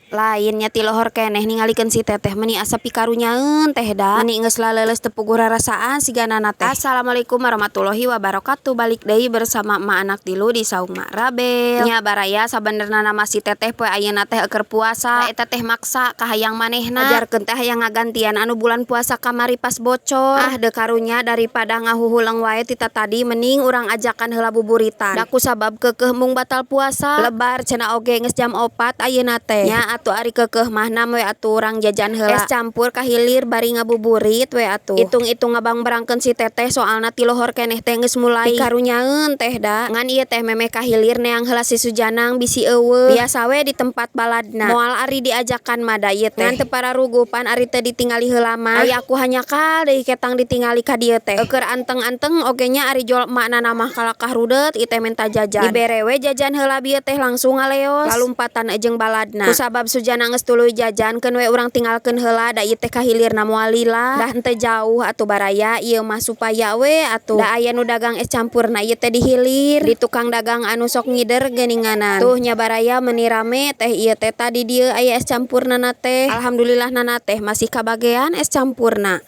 Lain nya ti lohor keneh ningalikeun si teteh meuni asa pikarunyaeun teh da. Meuni geus laleuleus teu puguh rarasaan siganana teh. Assalamualaikum warahmatullahi wabarakatuh. Balik deui bersama emak anak tilu di saung Mak Rabel. Nya baraya, sabenerna mah si teteh poe ayeuna teh eukeur puasa. Eta teh maksa kahayang manehna. Ajarkeun teh hayang ngagantian anu bulan puasa kamari pas bocor. Ah, deu karunya, daripada ngahuhuleng wae ti tatadi, mending urang ajakan heula buburitan. Da kusabab keukeuh embung batal puasa. Lebar cenah oge geus jam 4 ayeuna teh. Nya atuh, ari keukeuh mah nam we atuh urang jajan heula es campur kahilir bari ngabuburit we atuh. Itung-itung ngabangbrangkeun si teteh, soalna ti lohor keneh teh geus mulai pikarunyaeun teh da. Ngan ieu teh memeh kahilir neang heula si Sujanang, bisi euweuh. Biasa we di tempat baladna. Moal ari diajakan mah da ieu teh. Ngan teu pararuguh pan ari teu ditingali heula mah. Aya aku hanjakal deui ketang ditingali ka dieu teh. Eueur anteng-anteng oge nya, ari jol emakna mah kalakah rudet ieu teh menta jajan. Dibere we jajan heula bieu teh langsung ngaleos. Lalumpatan jeung baladna. Kusabab Sujana geus tuluy jajan, keun we urang tinggalkeun heula, da ieu teh kahilirna moal lila. Dah henteu jauh atuh, baraya, ieu mah supaya we atuh. Da aya nu dagang es campurna ieu teh di hilir. Di tukang dagang anu sok ngider geuninganan. Tuh nya, baraya, meuni rame teh ieu teh, tadi dieu aya es campurna teh. Alhamdulillah nana teh masih kabagean es campurna.